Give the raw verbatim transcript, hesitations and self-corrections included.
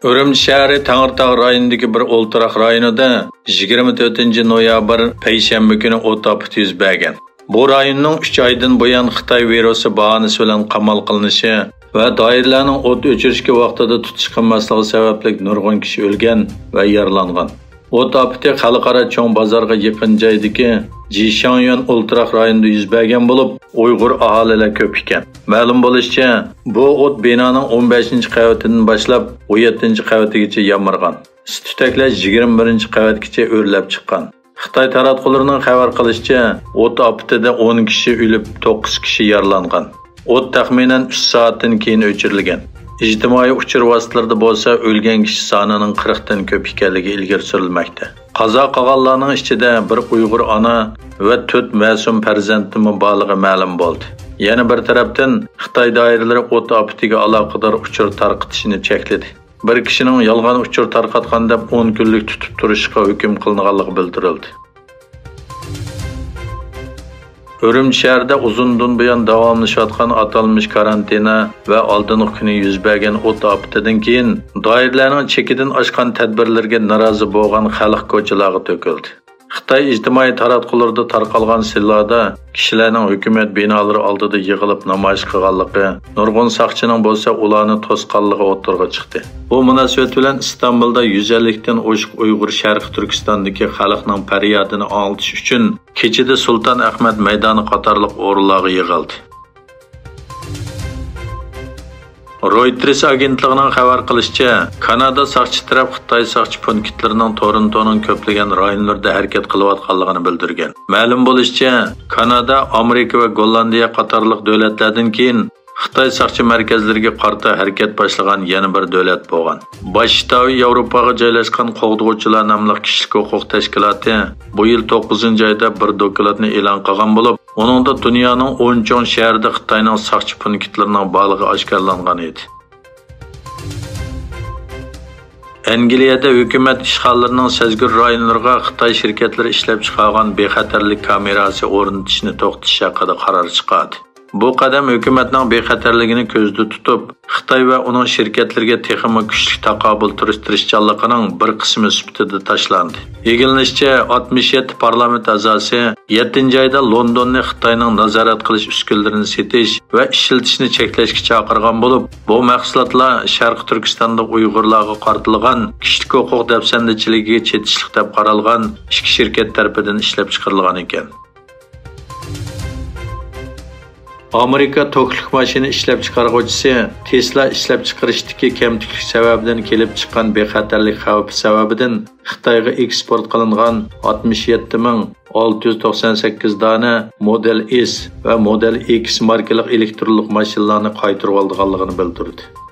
ئۈرۈمچى شەھىرى تەڭرىتاغ رايونىدىكى بىر ئولتۇراق رايونىدا يىگىرمە تۆتىنچى نويابىر پەيشەنبە كۈنى ئوت ئاپىتى يۈز بەرگەن. بۇ رايوننىڭ ئۈچ ئايدىن بۇيان خىتاي ۋىرۇسى باھانىسى بىلەن قامال قىلىنىشى ۋە دائىرىلەرنىڭ ئوت ئۆچۈرۈشكە ۋاقتىدا تۇتۇش قىلماسلىقى سەۋەبلىك نۇرغۇن كىشى ئۆلگەن ۋە يارىلانغان. ئوت ئاپىتى خەلقئارا چوڭ بازارغا يېقىن جايدىكى جىشاڭيۈەن ئولتۇراق رايونىدا يۈز بەرگەن بولۇپ، ئۇيغۇر ئاھالىلەر كۆپ ئىكەن. مەلۇم بولۇشىچە، بۇ ئوت بىنانىڭ ئون بەشىنچى قەۋىتىدىن باشلاپ، ئون يەتتىنچى قەۋىتىگىچە يامرىغان. ئىس-تۈتەكلەر يىگىرمە بىرىنچى قەۋەتكىچە ئۆرلەپ چىققان. خىتاي تاراتقۇلىرىنىڭ خەۋەر قىلىشىچە، ئوت ئاپىتىدە ئون كىشى ئۆلۈپ، توققۇز كىشى يارىلانغان. ئوت تەخمىنەن ئۈچ سائەتتىن كېيىن ئۆچۈرۈلگەن. ئىجتىمائىي ئۇچۇر ۋاسىتىلىرىدا بولسا ئۆلگەن كىشى سانىنىڭ قىرىقتىن كۆپ ئىكەنلىكى ئىلگىرى سۈرۈلمەكتە. قازا قىلغانلارنىڭ ئىچىدە بىر ئۇيغۇر ئانا ۋە تۆت مەسۇم پەرزەنتنىمۇ بارلىقى مەلۇم بولدى. يەنە بىر تەرەپتىن، خىتاي دائىرىلىرى ئوت ئاپىتىگە ئالاقىدار ئۇچۇر تارقىتىشنى چەكلىدى. بىر كىشىنىڭ يالغان ئۇچۇر تارقاتقان دەپ ئون كۈنلۈك تۇتۇپ تۇرۇشقا ھۆكۈم قىلىنغانلىقى بىلدۈرۈلدى. ئۈرۈمچى شەھىرىدە ئۇزۇندىن بۇيان داۋاملىشىۋاتقان ئاتالمىش كارانتىنا ۋە ئالدىنقى كۈنى يۈز بەرگەن ئوت ئاپىتىدىن كېيىن، دائىرىلەرنىڭ چېكىدىن ئاشقان تەدبىرلىرىگە نارازى بولغان خەلق كوچىلارغا تۆكۈلدى. خىتاي ئىجتىمائىي تاراتقۇلىرىدا تارقالغان سىنلاردا كىشىلەرنىڭ ھۆكۈمەت بىنالىرى ئالدىدا يىغىلىپ نامايىش قىلغانلىقى، نۇرغۇن ساقچىنىڭ بولسا ئۇلارنى توسقانلىقى ئوتتۇرىغا چىقتى. بۇ مۇناسىۋەت بىلەن ئىستانبۇلدا يۈز ئەللىكتىن ئوشۇق ئۇيغۇر شەرقىي تۈركىستاندىكى خەلقنىڭ پەريادىنى ئاڭلىتىش ئۈچۈن كېچىدە سۇلتان ئەخمەت مەيدانى قاتارلىق ئورۇنلارغا يىغىلدى. رويتېرس ئاگېنتلىقىنىڭ خەۋەر قىلىشىچە، كانادا ساقچى تەرەپ خىتاي ساقچى پونكىتلىرىنىڭ تورونتونىڭ كۆپلىگەن رايونلىرىدا ھەرىكەت قىلىۋاتقانلىقىنى بىلدۈرگەن. مەلۇم بولۇشىچە، كانادا، ئامېرىكا ۋە گوللاندىيە قاتارلىق دۆلەتلەردىن كېيىن خىتاي ساقچى مەركەزلىرىگە قارىتا ھەرىكەت باشلىغان يەنە بىر دۆلەت بولغان. باش شتابى ياۋروپاغا جايلاشقان قوغدىغۇچىلار ناملىق كىشىلىك ھوقۇق تەشكىلاتى بۇ يىل توققۇزىنچى ئايدا بىر دوكلاتنى ئېلان قىلغان بولۇپ، ئۇنىڭدا دۇنيانىڭ ئون چوڭ شەھىرىدە خىتاينىڭ ساقچى پونكىتلىرىنىڭ بارلىقى ئاشكارىلانغان ئىدى. ئەنگلىيەدە ھۆكۈمەت ئىشخانىلىرىنىڭ سەزگۈر رايونلىرىغا خىتاي شىركەتلىرى ئىشلەپچىقارغان بىخەتەرلىك كامېراسى ئورنىتىشنى توختىتىش ھەققىدە قارار چىقاردى. بۇ قەدەم ھۆكۈمەتنىڭ بىخەتەرلىكىنى كۆزدە تۇتۇپ، خىتاي ۋە ئۇنىڭ شىركەتلىرىگە تېخىمۇ كۈچلۈك تاقابىل تۇرۇش تىرىشچانلىقىنىڭ بىر قىسمى سۈپىتىدە تاشلاندى. ئىگىلىنىشىچە، ئاتمىش يەتتە پارلامېنت ئەزاسى يەتتىنچى ئايدا لوندوننى خىتاينىڭ نازارەت قىلىش ئۈسكۈنىلىرىنى سېتىش ۋە ئىشلىتىشنى چەكلەشكە چاقىرغان بولۇپ، بۇ مەھسۇلاتلار شەرقىي تۈركىستاندا ئۇيغۇرلارغا قارىتىلغان كىشىلىك ھوقۇق دەپسەندىچىلىكىگە چېتىشلىق دەپ قارالغان ئىككى شىركەت تەرىپىدىن ئىشلەپچىقىرىلغان ئىكەن. ئامېرىكا توكلۇق ماشىنا ئىشلەپچىقارغۇچىسى تېسلا ئىشلەپچىقىرىشتىكى كەمتۈكلۈك سەۋەبىدىن كېلىپ چىققان بىخەتەرلىك خەۋپى سەۋەبىدىن خىتايغا ئېكسپورت قىلىنغان ئاتمىش يەتتە مىڭ ئالتە يۈز توقسان سەككىز دانە مودېل ئېس ۋە مودېل ئېكس ماركىلىق ئېلېكترونلۇق ماشىنىلارنى قايتۇرۇۋالىدىغانلىقىنى بىلدۈردى.